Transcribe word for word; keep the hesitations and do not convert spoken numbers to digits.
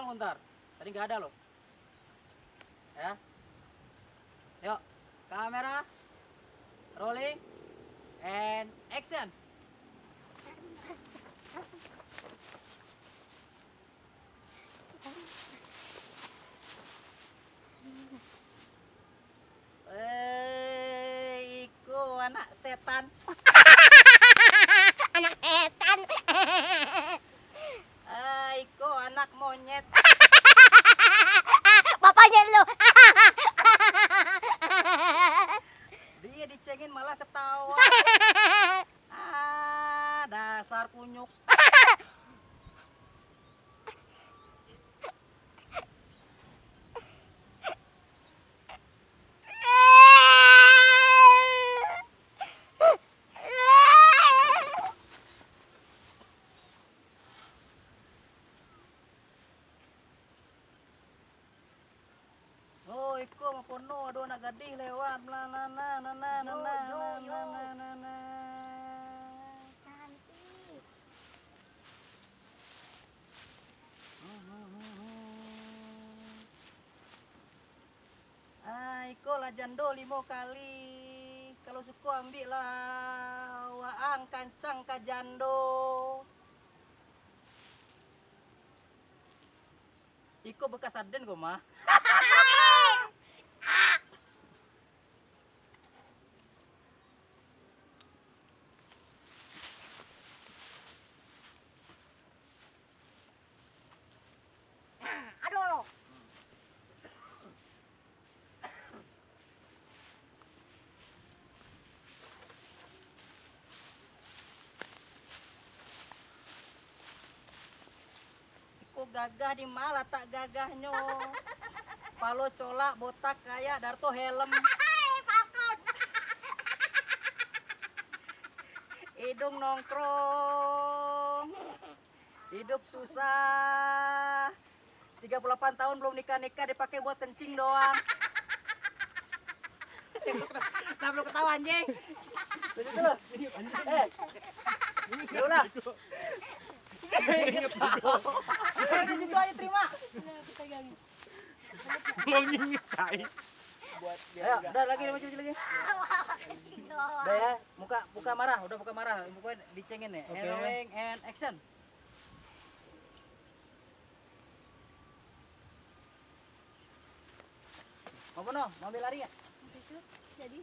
lontar. Tadi nggak ada loh. Ya. Yuk, kamera, rolling, and action. Eh, iko anak setan. Anak setan. Ah, iko anak monyet. Bapaknya lu. Dia dicengin malah ketawa. Ah, dasar kunyuk. Oh, iko mah kono ado anak gadih lewat. Lah, lah, lah, lah, lah, lah, Yo, lah, yo, lah, yo. Lah, lah, lah, lah. Cantik. Ah, iko lah jando limo kali. Kalau suko ambiak lah, waang kancang ka jando. Iko bekas aden ko mah. Aduh. Iko gagah di ma latak gagahnyo? Palo colak, botak kayak Darto helm. Falcon. Hidung nongkrong. Hidup susah. Tiga puluh delapan tahun belum nikah-nikah, dipakai buat kencing doang. Nah, belum ketawa, anjing. Betul tu. Eh. Dulu lah. Di situ aja terima. Monyet tai. Ayo, udah lagi, lagi, lagi. Udah ya, muka, muka marah, udah muka marah. Pokoknya dicengin nih. Oke. And rolling and action. Apa no? Mau ambil lari ya? Jadi.